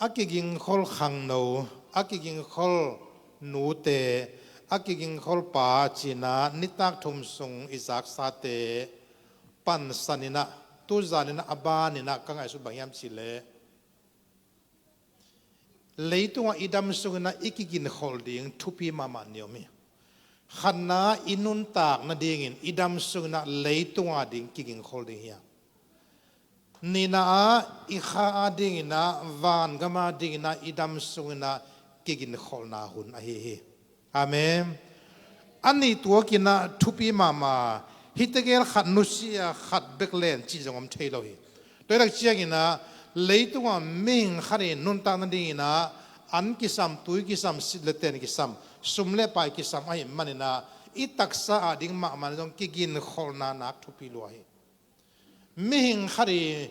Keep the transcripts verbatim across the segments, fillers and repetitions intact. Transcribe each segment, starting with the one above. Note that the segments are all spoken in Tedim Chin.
A kigingkhol khangno, a kigingkhol nute, a kigingkhol pa cina nitak thum sung i zaksate pansaninah, tuzaninah, a baninah ka ngaihsut bang hiam cihleh, leitungah i dam sunginah i kiginkhol ding thupi mahmah ni om hi. Khatna, i nuntak nadingin i dam sunginah leitunga ding kiginkhol ding hi a, nina ah i kha a dinginah vangam a dinginah i dam sunginah kiginkholna hun ahi hi. Amen. A nih tuakinah thupi mahmah, hihte gel khat nusia khat bek len cih zong om thei lo hi. Tua hi tak cianginah leitungah mihing khat in nuntak nadinginah an kisam, tui kisam, sit le ten kisam, sum le pai kisam ahih maninah i taksa a ding mahmah zong kiginkholna nak thupi lua hi. Mihing khat i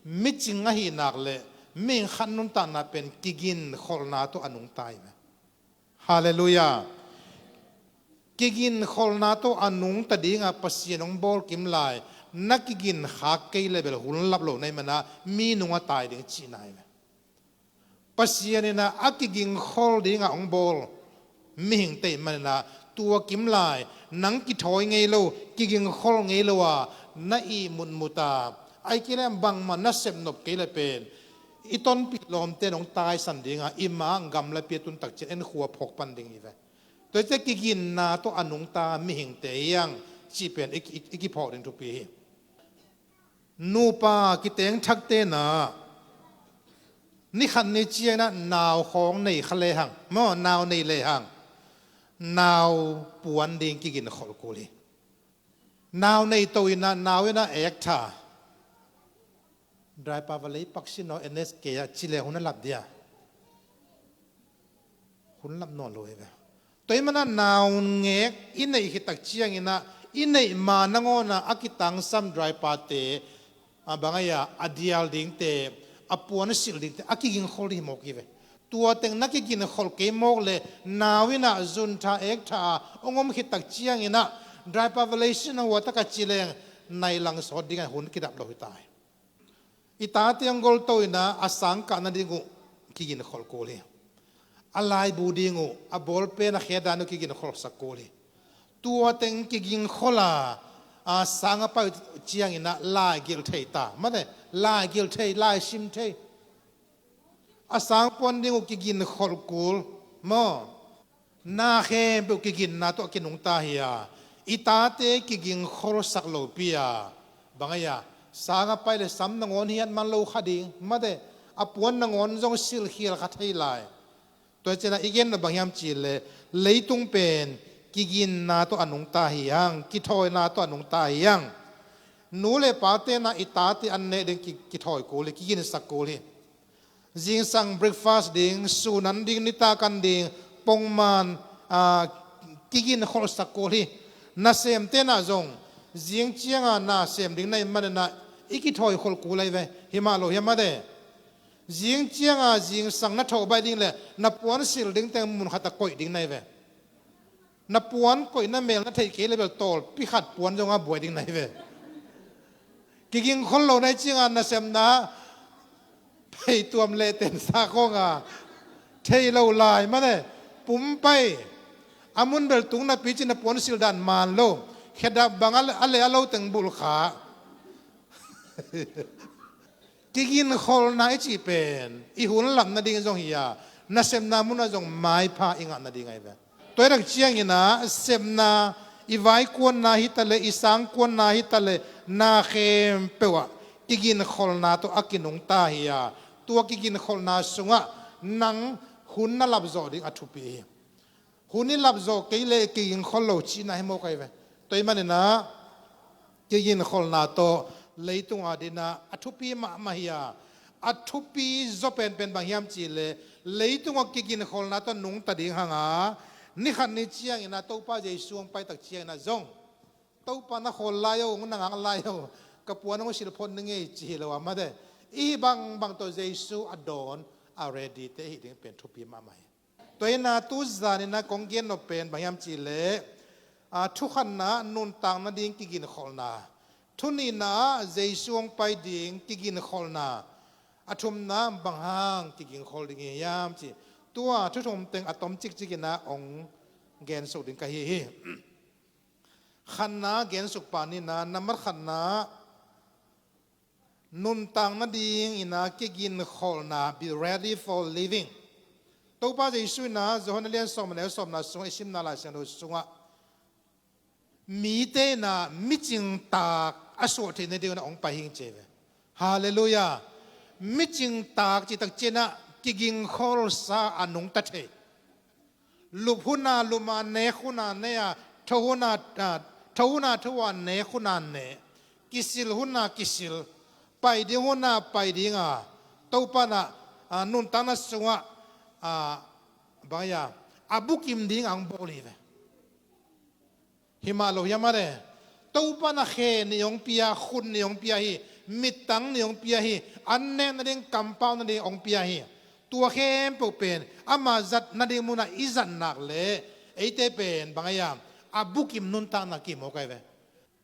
micing ahih nak le mihing khat nuntakna pen kiginkholna tawh a nungta hi ve. Halleluiah. Kiginkholna tawh a nungta dinga Pasian hong bawl kim lai, na kigin khak kei le bel hun lap lo na hih mana mi nunga tai ding cihna hi ve. Pasian inah a kiginkhol dinga hong bawl mihingte ahih maninah tua kim lai nang kithawi ngei lo, kiginkhol ngei lo a na ihmutmut a, ahih kei leh bangmah na sepnop kei le pen i tonpih lawmte in hong taisan dinga i ma gamlapi a tun tak ciang en khua phawk pan ding hi ve. Tua hi ciah kiginna tawh a nungta mihingte hi hang cih pen i, i, i kiphawk ding thupi hi. Nupa kiteng thak tenah ni khat ni cianginah nau khawng nei kha lehang maw, nau nei lehang nau puan ding kiginkhol kul hi. Nau nei to inah nau inah ektha, driver va lei pak sin aw, N S K ah ci leng hun a lap dia, hun lap nawn lo hi ve. Tua hih manah naungek i neih khit tak cianginah i neih ma nangawnah a kitangsam driverte, a bang a, a dial dingte, a puan silh dingte a kiginkhol ding hi mawk hi ve. Tua teng na kiginkhol kei mawk le nau inah zuntha ektha a hong om khit tak cianginah driver va lei sin aw, hua tak a ci leng nai lang sawt dingah hun kidap lo hi ta hi. I tate hong golto inah a sangkah nading uh kiginkhol kul hi. A laibu ding uh, a bawlpen a khe dan uh kiginkholsak kul hi. Tua teng kiginkhol a, a sang a pai uh cianginah lai gilh thei ta, mate, lai gilh thei, lai sim thei. A sang puan ding uh kiginkhol kul maw. Na khempeuh kiginna tawh a kinungta hi a, i tate kigingkholsak lopi a, bang a, sang a pai le sam nangawn hiat man lo kha ding, mate, a puan nangawn zong silhkhial kha thei lai. Tua hi cianah i genna bang hiam cihleh leitung pen kiginna tawh a nungta hi hang, kithawina tawh a nungta hi hang. Nu le pa tenah i tate an neh ding ki, kithawi kul hi, kiginsak kul hi. Zingsang breakfast ding, sun an ding, nitak an ding, pongman, a, kiginkholsak kul hi. Nasem tenah zong zing cianga nasem ding na hih maninah i kithawi khol kul ahi ve. Hi mah lo hiam, mate? Zing cianga zingsang na thoh baih ding le na puan silh ding teng mun khatah koih ding na hi ve. Na puan koihna mel na theih kei le bel tawlpi khat puan zonga buai ding na hi ve. Kigingkhol lo na hi cianga nasepna pheituam leh tensa khawnga thei lo lai, mate, pum pai. A mun bel tung napi cin na puan silh dan man lo. Khedap bang a le, a le a lo teng bulh kha. Kiginkholna i cih pen i hun lap nading zong hi a, nasepna munah zong maipha i ngah nading ahi ve. Tua hi tak cianginah sepna, i vaikuanna hi taleh, i sangkuanna hi taleh, na khempeuh ah kiginkholna tawh a kinungta hi a, tua kiginkholna sungah nang hun na lapzawh ding a thupi hi. Hun i lapzawh kei le kiginkhol lo cihna hi mawk ahi ve. Tua hih maninah kiginkholna tawh leitung adinah a thupi mahmah hi a, a thupi zaw penpen bang hiam cihleh leitungah kiginkholna tawh nungta ding hanga, ni khat ni cianginah Topa Jesu hong paitak cianginah zong, Topa na khawl lai o, na ngak lai o, ka puan hong silh phot ning ei ci hi lo a, mate, i hih bangbang tawh Jesu a dawn a ready te i hih ding pen thupi mahmah hi. Tua hi a, tu zaninah kong gen nop pen bang hiam cihleh, a, thu khatna ah nuntak nading kiginkholna, thu nihna ah Jesu hong pai ding kiginkholna, A thumna bang hang kigingkhol ding hi hiam ci. Tua thu thum teng a tom cikcik in ah hong gensuk ding ka hi hi. Khatna gensuk pah ni in ah, nambat khatna, nuntak nading in ah kiginkholhna, be ready for living. Topa Jesu in ah Johan a lian sawm, a neu sawmna sungah i simna Lai Siangtho sungah, mite in ah micing taak a suah theih nading un ah hong pai hi ing ci hi ve. Halleluiah. Micing taak cih tak ciangin ah kigingkholsa a nungta thei. Lup hun ah lup a, nek hun ah ne a, tho hun ah, ah, tho hun ah tho a, nek hun ah ne. Kisil hun ah kisil. Pai ding hun ah pai ding a. Topa in ah, ah, nuntakna sungah, ah, bang hiam, a bukim ding a hong bawl hi ve. Hi mah lo hiam a le. Topa in ah khe nih hong pia, khut nih hong pia hi, mittang nih hong pia hi, an nek nading, kampau nading hong pia hi. Tua khempeuh pen ama zat nading munah i zat nak leh, eite pen bang hiam, a bukim nuntakna ki mawk ahi ve.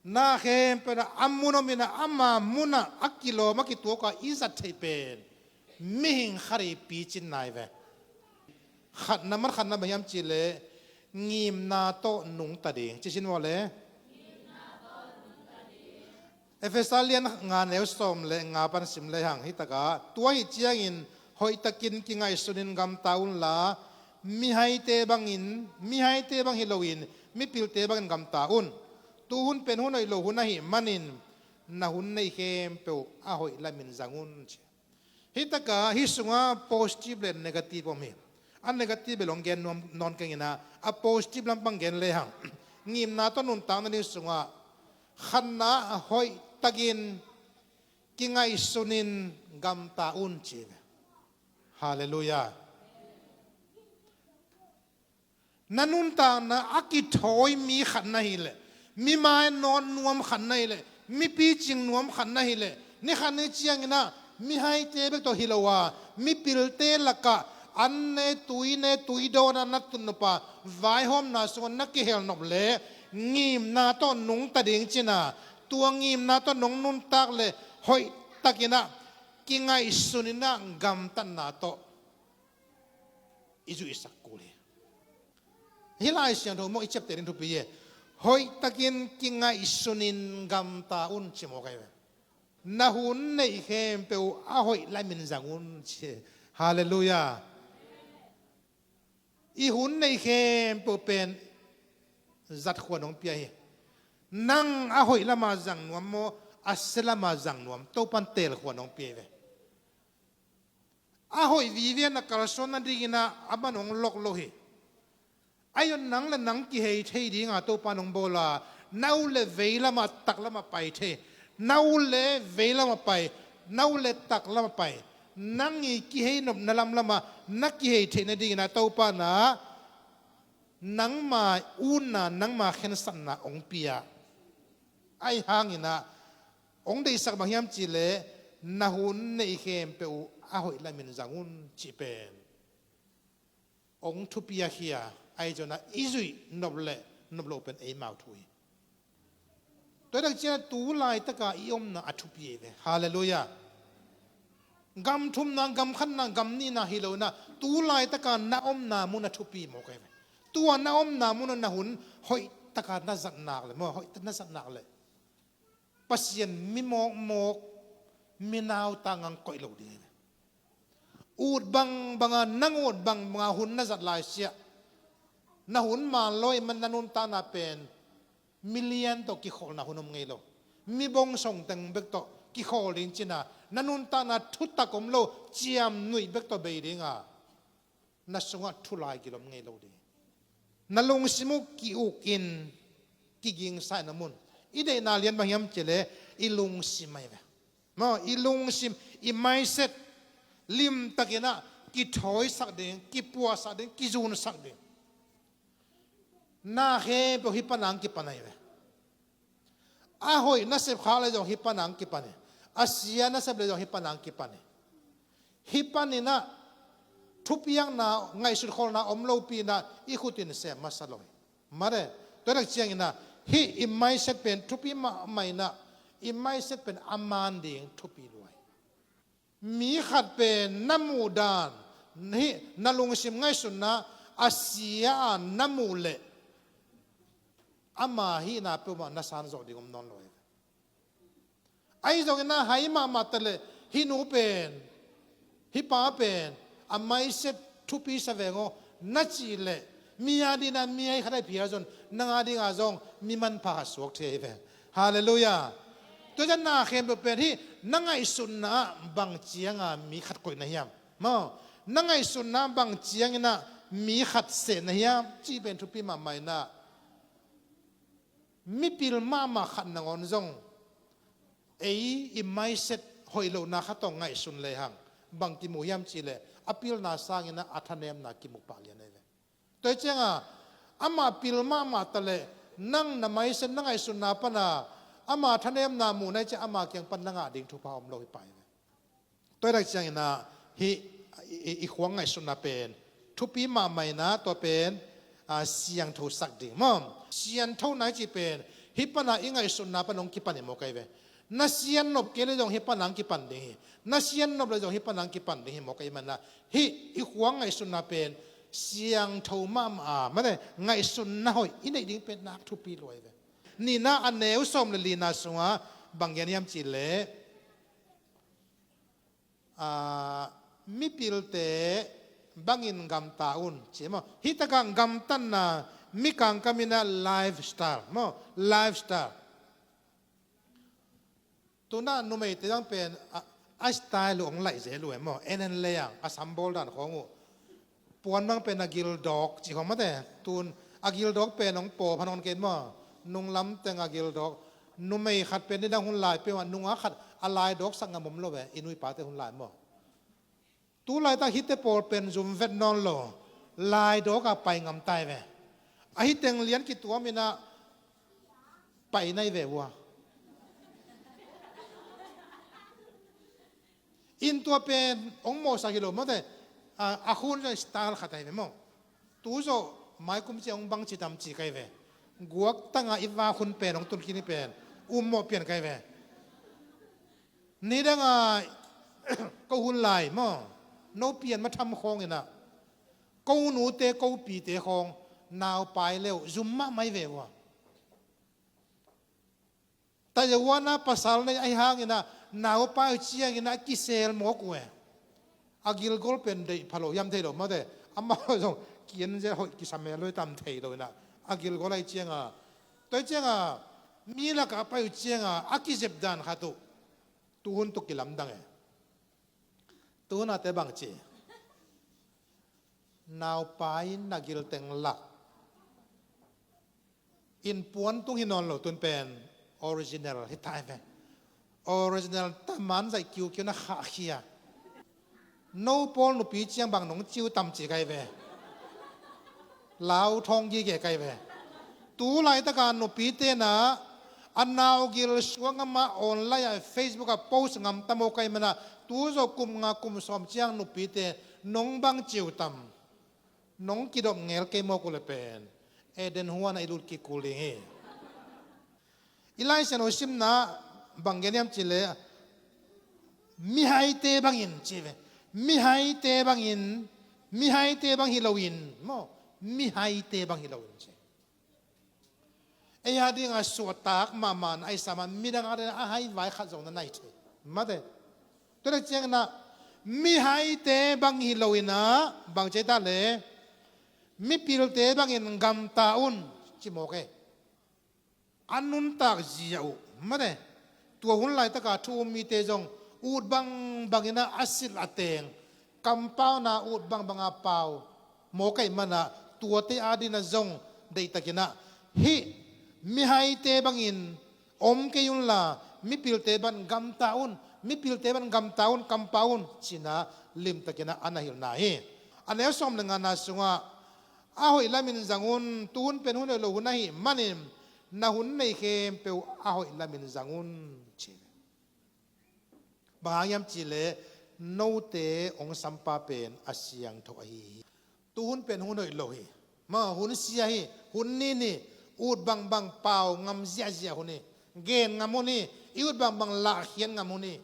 Na khempeuh in ah a mun om in ah, ama munah a kilawm a kituak a i zat theih pen mihing khat i picin nai ve. Khatna, nambat khatna bang hiam cih leh, ngimna tawh nungta ding. Ci sin maw le. Efesa lian nga, neu sawm le nga pan sim lehang, hi tak a, tua ahih ciangin hoihtakin kingaihsunin gamta unla, mihaite bangin, mihaite bang hi loin mipilte bangin gamta un. Tuhun pen hun hoih lo hun ahih manin, na hun neih khempeuh a hoih lamin zang un ci. Hi tak a, hih sungah positive le negative om hi. A negative bel hong gen nuam nawn keng in ah, a positive lampang gen lehang. Ngimna tawh nuntak nading sungah, khatna, hoihtakin kingaihsunin gamta un ci hi ve. Halleluiah. Na nuntakna a kithawi mi khat na hi leh, mi mai nawt nuam khat na hi leh, mi picing nuam khat na hi leh, ni khat ni ciangin ah mihaite bek tawh hi lo a, mipilte lakah an ne, tui ne, tui dawn a na tun nop a, vaihawmna sungah na kihel nop leh, ngimna tawh nungta ding ci in ah, tua ngimna tawh nong nuntak leh, hoihtakin ah kingaihsunin ah gamtatna tawh i zuihsak kul hi. Hih Lai Siangtho mawh i ciapteh ding thupi hi. Hoihtakin kingaihsunin gamta un ci mawk ahi ve. Na hun neih khempeuh a hoih lamin zang un ci. Halleluiah. I hun neih khempeuh pen zat khuan hong pia hi. Nang a hoih lama zang nuam maw, a sia lama zang nuam, Topan teel khuan hong pia hi ve. A hoih vive na kalsuan nadingin ah a man hong lok lo hi. Ahi zongin nang le nang kihei thei dinga Topa nong bawl a, na ut le vei lama, tak lama pai thei. Na ut le vei lama pai, na ut le tak lama pai. Nang i kihei nopna lamlama na kihei theih nadingin ah Topa in ah nangma utna, nangma khensatna hong pia. Ahi hangin ah hong deihsak bang hiam cih leh, na hun neih khempeuh uh a hoih lamin zang un cih pen hong thupiak hi a, ahi zongin ah i zuih nop le nop loh pen eimau thu hi. Tua hi tak ciangin ah tu laitaka i omna a thupi ahi ve. Halleluiah. Gam thumna, gam khatna, gam nihna hi lo in ah, tu laitaka na omna mun a thupi mawk ahi ve. Tua na omna mun ah na hun hoihtaka na zat nak leh, maw, hoihtaka na zat nak leh, Pasian mi mawkmawk, mi nautang hong koih lo ding hi. Ut bangbanga, nang ut bangbanga hun na zat lai siah, na hun man lo ahih man na nuntakna pen mi lian tawh kikholhna hun om ngei lo. Mi bong songteng bek tawh kikhawl ding ci in ah, na nuntakna thutak om lo, ciamnuih bek tawh bei ding a, na sungah thulai gil om ngei lo ding. Na lungsim uh ki-uk in, kigingsa in om un. I deihna lian bang hiam cih leh, i lungsim ahi ve. Maw, i lungsim, i mindset, limtakin ah kithawisak ding, kipuahsak ding, kizunsak ding. Na khempeuh hih pana hong kipan ahi ve. A hoih nasep khak leh zong hih pana hong kipan hi. A sia nasep leh zong hih pana hong kipan hi. Hih panin ah thupiakna, ngaihsut kholhna om lopi in ah i khut in sem masa lo hi. Mare, tua hi tak ciangin ah hih i mindset pen thupi mahmah in ah, i mindset pen a man ding thupi lua hi. Mi khat pen na muh dan, hih na lungsim ngaihsutna a sia a na muh leh ama hihna peuhmah na san zawh ding om nawn lo hi. Ahi zongin a hai mahmah ta leh hih nu pen, hih pa pen a mindset thupi sa veng aw na cih leh, mi a dingin a mi a hi khat a hi phial zong, nang a dingin zong mi manpha khat suak thei hi ve. Halleluiah. Tua ciang na khempeuh pen hih na ngaihsutna ah bang cianga mi khat koih na hiam? Maw, na ngaihsutna ah bang ciangin a mi khat seh na hiam cih pen thupi mahmah in a, mipil mahmah khat nangawn zong ei i mindset hoih lohna khat tawh ngaihsun lehang bang kimu hiam cih leh, a pilna sangin a thanemna kimu pah lian ahi ve. Tua hi cianga amah pil mahmah ta leh nang na mindset na ngaihsutna pana ama thanemna muh na hih ciang ama kiang pan na ngah ding thupha om lo hi pah hi ve. Tua hi tak ciangin a hih i, i, i khuang ngaihsutna pen thupi mahmah in a, tua pen a, siangtho sak ding maw. Siangtho na hih cih pen hih pana i ngaihsutna pan hong kipan hi mawk ahi ve. Na sian nop kei leh zong hih pana hong kipan ding hi. Na sian nop leh zong hih pana hong kipan ding hi mawk ahi manin a, hih i khuang ngaihsutna pen siangtho mahmah a, mate, ngaihsutna hoih i neih ding pen nak thupi lua hi ve. Nihna, a neu sawm le lina sungah bang gen hiam cih leh, a, mipilte bangin gamta un ci maw. Hih takah gamtatna mikangkam in a lifestyle maw, lifestyle. Tuna numeite zang pen a, a style uh hong laih zel uh e maw, en en lei ang a sambawl dan khawng uh. Puan bang pen a gildawk cih khawng mate, tun a gildawk pen hong pawp hanawn kei maw. Nunglam teng a gildawk. Numei khat pen nidang hun lai peuhmah nungak khat a laidawksak ngam om lo ve, i nu i pate hun lai maw. Tu laitak hihte pawl pen zum vet nawn lo, laidawk a pai ngam ta hi ve. Ahi teng lian kituam in a pai na hi ve ua. In tua pen hong mawhsak hi lo mawte, a, a khun zong style khat ahi ve maw. Tu zawh maikum ciang hong bangci tam ci ka hi ve. Guak tanga i vak hun pen hong tun khin hi pen um mawh pian ka hi ve. Nidanga ko hun lai maw, no pian ma tham khawng in a, ko nute ko pite khawng naupai leu zum mahmah hi ve ua. Taiwan a pasal nei ahi hangin a, naupai uh ciangin a kisel mawk uh e. A gilgol pen deih pha lo hiam thei lo mawte, amau zong kian zia hoih kisa mel lo hi tam thei lo in a, a gilgol ahi cianga, tua hi cianga mi lakah a pai uh cianga a kizep dan khat uh. Tuhun tuk kilamdang e. Tuhun ate bang ci? Naupai in na gilteng lak in puan tung hi nawn lo, tun pen original hi ta hi ve. Original taman zaih kiukiu na khahkhia. No pawl nupi ciang bang nong ciu tam ci ka hi ve. Lau thawng gige ka hi ve. Tu laitaka nupite na a naugil suak ngam a online ah Facebook ah post ngam tam aw ka hi mana, tu zawh kum nga kum sawm ciang nupite nong bang ciu tam, nong kidop ngel kei mawk uh le pen Eden huan ah i lut kikul ding hi. I Lai Siangtho simna bang gen hiam cih leh mihaite bangin ci ve. Mihaite bangin, mihaite bang hi loin maw, mihaite bang hi loin ci. Ei a dinga suahtak mahmah na ahi sama midang a ding a haivai khat zong na nai thei mate. Tua leh ciangin a mihaite bang hi loin a bang ci ta leh mipilte bangin gamta un ci mawk e. A nuntak zia uh mate. Tua hun laitaka thu um mite zong ut bangbangin a silh a teng, kampauna ut bangbanga pau mawk ahih mana, tuate a dingin a zong deihtakin a hih mihaite bangin om kei unla mipilte bang gamta un, mipilte bang gamta un, kampau un ci-in a limtakin a na hilhna hi. A neu sawm le ngana sungah a hoih lamin zang un, tuhun pen hun hoih lo hun ahih manin na hun nei khempeuh a hoih lamin zang un ci. Bang hang hiam cih leh note hong sampa pen a siangtho ahi hi. Tuhun pen hun hoih lo hi. Ma hun sia hi, hun nin hi, ut bangbang pau ngam ziahziah hun hi, gen ngam hun hi, i ut bangbang lahkhiat ngam hun hi.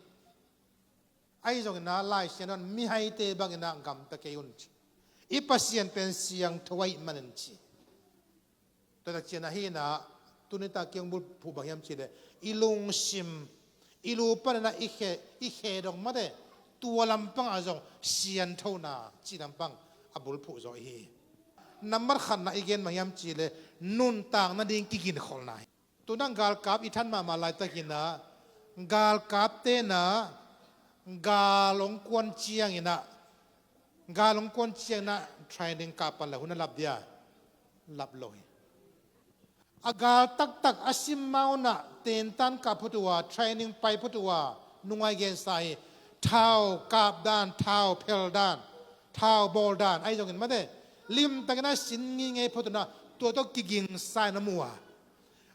Ahi zongin ah Lai Siangtho in mihaite bangin ah gamta kei un ci. I Pasian pen siangtho ahih manin ci. Tua tak ciangin ah hi in ah, tuni tak kiang bulphuh bang hiam cih leh, i lungsim, i lu panin ah i khe, i khe dong mate, tua lampang ah zong sianthona cih lampang a bulphuh zaw i hi. Nambat khatna i gen bang hiam cih leh, nuntak nading kiginkholhna hi. Tuni in ah galkap i than mahmah laitakin ah, galkapte in ah gal hong kuan ciangin ah, gal hong kuan ciangin ah training kah pan leh hun a lap dia, lap lo hi. A gal taktak a sim ma un ah tentan kah phot uh a, training pai phot uh a, nungai gensa hi. Thau kap dan, thau phel dan, thau bawl dan, ahi zongin mate, limtakin a sin ngingei phot un ah, tua tawh kigingsa in a mu a.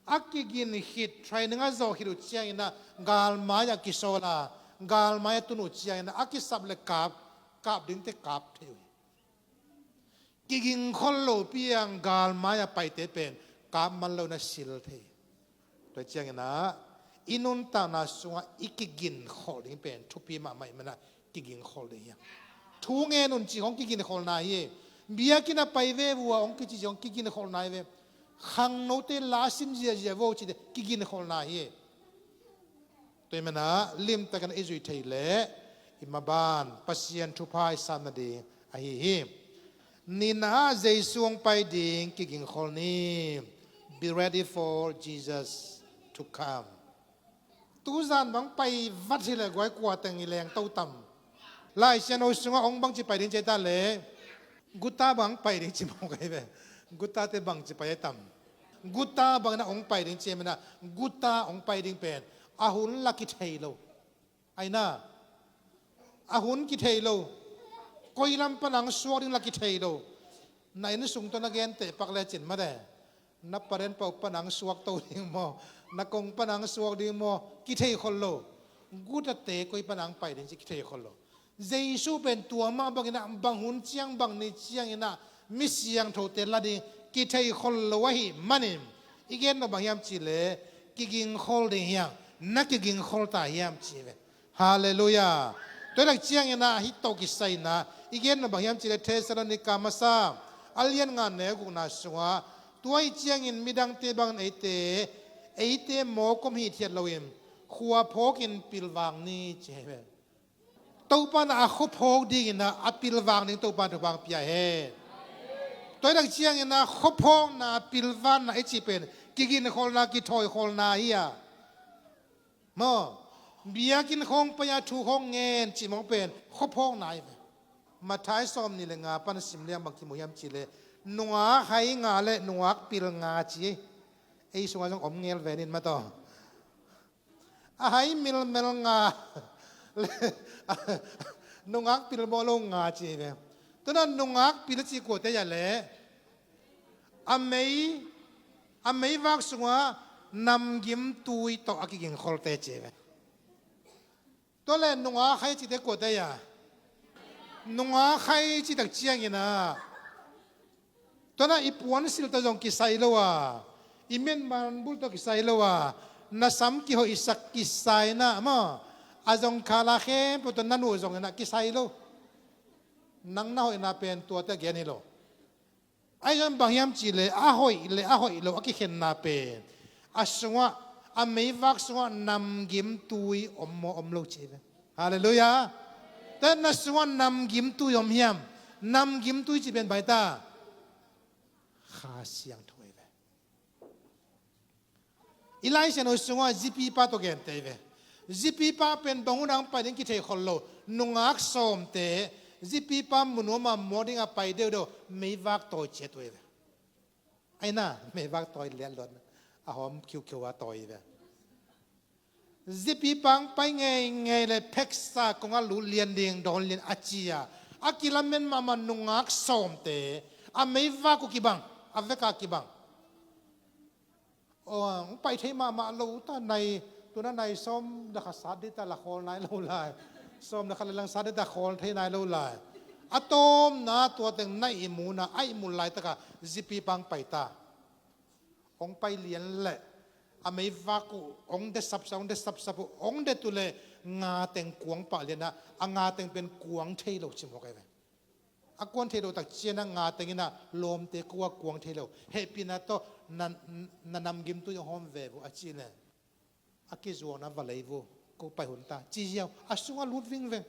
A kigin khit, training a zawh khit uh ciangin ah galmai ah kisawl a, galmai ah tun uh ciangin ah a kisap leh kap, kap dingte kap thei uh hi. Kigingkhol lopi a galmai ah paite pen kap man lo in a sil thei. Tua ciangin ah i nuntakna sungah i kiginkholh ding pen thupi mahmah ahih manin ah kigingkhol ding hi hang. Thu ngen un cih khawng kiginkholhna hi. Biakinn ah pai ve vua hong kici cih khawng kiginkholhna hi ve. Khangnote la sim ziahziah vo cihte kiginkholhna hi. Tua ahih manin ah limtakin i zuih theih leh i maban Pasian thupha i sap nading ahi hi. Nihna ah Jesu hong pai ding kiginkhol ni. Be ready for Jesus to come. Tuzan bang pai vat hi leh guai kua teng i leng to tam. Lai Siangtho sungah hong bangci pai ding ci ta leh, guta bang pai ding ci mawk ahi ve. Gutate bangci pai a tam. Guta bangin ah hong pai ding ci ahih manin ah, guta hong pai ding pen a hun la kithei lo. Ahi na, a hun kithei lo. Koi lam pan hong suak ding la kithei lo. Na inn sung tawh na genteh pak lecin mate, na parent pau pan hong suak to ding maw, na kong pan hong suak ding maw, kithei khol lo. Gutate koi pan hong pai ding ci kithei khol lo. Jesu pen tua mah bangin ah, bang hun ciang bang ni ciangin ah mi siangthote la ding kithei khol lo ahih manin, i gen nop bang hiam cih leh, kigingkhol ding hi hang. Na kigingkhol ta hiam ci ve. Halleluiah. Tua hi tak ciangin ah hih tawh kisai in ah i gen nop bang hiam cih leh, Thessalonika masa a lian nga neu gukna sungah, tua ahih ciangin midangte bangin eite, eite mawk om hithiat loin khua phawkin pilvang ni ci hi ve. Topa in ah a khua phawk dingin ah a pilvang ding Topa in thupha hong pia hen. Tua hi tak ciangin ah khua phawkna, pilvanna i cih pen kiginkholhna, kithawikholhna hi a. Maw, biakinn khawng pai a, thu khawng ngen cih mawk pen khua phawkna hi ve. Matthai sawmnih leh nga pan sim leng bang kimu hiam cih leh, nungak hai nga leh nungak pil nga ci. Ei sungah zong om ngel ve nin mataw. A hai milmel nga leh nungak pil mawh lo nga ci hi ve. Tua in ah nungak pil cih kuate hiam leh, a mei, a meivak sungah namgimtui tawh a kigingkholte ci hi ve. Tua leh nungak hai cihte kuate hiam? Nungak hai cih tak ciangin ah, tua in ah i puansilh tawh zong kisai lo a, i metmanbulh tawh kisai lo a, na sam kihoihsak kisai in ah maw, a zong khala khempeuh tawh na nuh zongin ah kisai lo. Nang na hoihna pen tuate gen hi lo. Ahi zongin bang hiam cih leh, a hoih leh a hoih lo a kikhenna pen, a sungah, a meivak sungah namgimtui om maw om lo ci hi ve. Halleluiah. Tua na sungah namgimtui om hiam? Namgimtui cih pen bang hi ta? Kha Siangtho hi ve. I Lai Siangtho sungah zipipa tawh gente hi ve. Zipipa pen bang hun ah hong pai ding kithei khol lo. Nungak sawmte zipipa mun nuam ah muak ding a pai deuhdeuh, meivak tawi ciat uh hi ve. Ahi na, meivak tawi liat luat, a hawm khiukheu a tawi hi ve. Zipipa hong pai ngeingei leh pheksa kong ah lut lian ding, dawn lian a ci a, a kilamen mahmah nungak sawmte, a meivak uh kibang, a vek a kibang. Aw, hong pai thei mahmah lo ta, nai, tu in ah nai sawm le khat sat ding ta, la khawl nai lo lai. Sawm le khat le lang sat ding ta, khawl thei nai lo lai. A tawpna tua teng na ihmu in ah, a ihmu laitak ah zipipa hong pai ta. Hong pai lian leh a meivak uh hong de sapsap, hong de sapsap uh, hong de tu leh Nga teng kuang pah lianah a nga teng pen kuang thei lo cimawk ai ve. A kuang thei lo tak cianah nga teng inah lawmte ko a kuang thei lo. Hehpihna tawh na, na namgimtui a hawm ve vo a ci le a kizuakna va lei vo, ko pai hun ta ci ziau a sungah lut vingveng.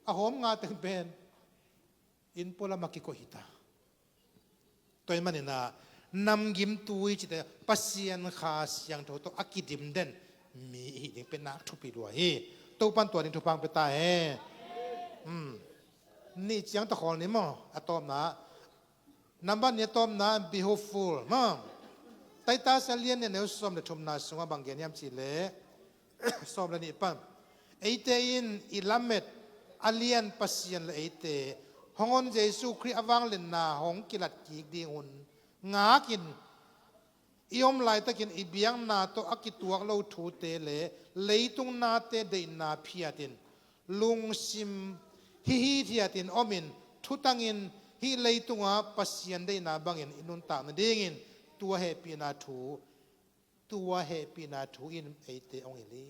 A hawm nga teng pen inn pualam a kikoih hi ta. Tua ahih maninah namgimtui cite Pasian Kha Siangtho tawh a kidim den mi i hih ding pen nak thupi lua hi. Topan tua ding thupha hong pia ta hen. Nih ciang tawh khawl ni maw? A tawpna, nambat nih a tawpna, be hopeful maw? Titus a lian nih a neu sawm le thumna sungah bang gen hiam cih leh sawm le nih pan, eite in i lamet a lian Pasian le eite hong on Jesu Khrih a vangliatna hong kilat kik ding hun ngakin, i om laitakin i biakna tawh a kituak lo thute le leitung nate deihna phiatin lungsim hihithiatin omin thutangin hih leitunga Pasian deihna bangin i nuntak nadingin tua hehpihna thu, tua hehpihna thu in eite hong hilh hi.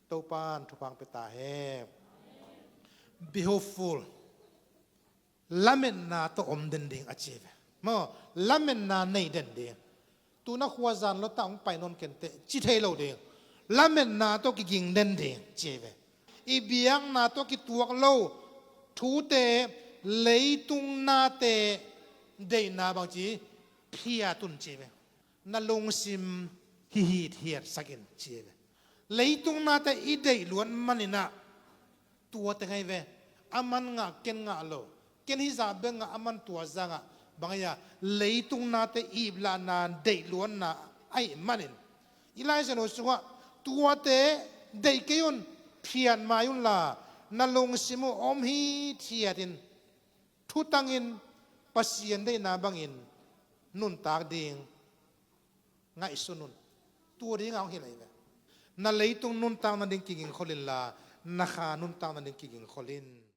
Topan thupha hong pia ta hen. Be hopeful. Lametna tawh om den ding a ci ve. Maw, lametna nei den ding. Tuna khuazan lawtah hong pai nawn kenteh ci thei lo ding. Lametna tawh kiging den ding ci ve. I biakna tawh kituak lo thute, leitung nate deihna bangci phiat un ci ve. Na lungsim hihithiatsak in ci ve. Leitung nate i deih luat maninah tua teng ai ve. A man ngah ken ngah lo, ken hizah bek ngah a man tua zah ngah bang ai a, leitung nate iplahna deih luatna ahih manin i Lai Siangtho sungah tuate deih kei un, phiat mai unla na lungsim uh om hithiatin thutangin Pasian deihna bangin nuntak ding ngaihsun un. Tua dingah hong hilh ai ve. Na leitung nuntak nading kigingkhol inla na kha nuntak nading kigingkhol in.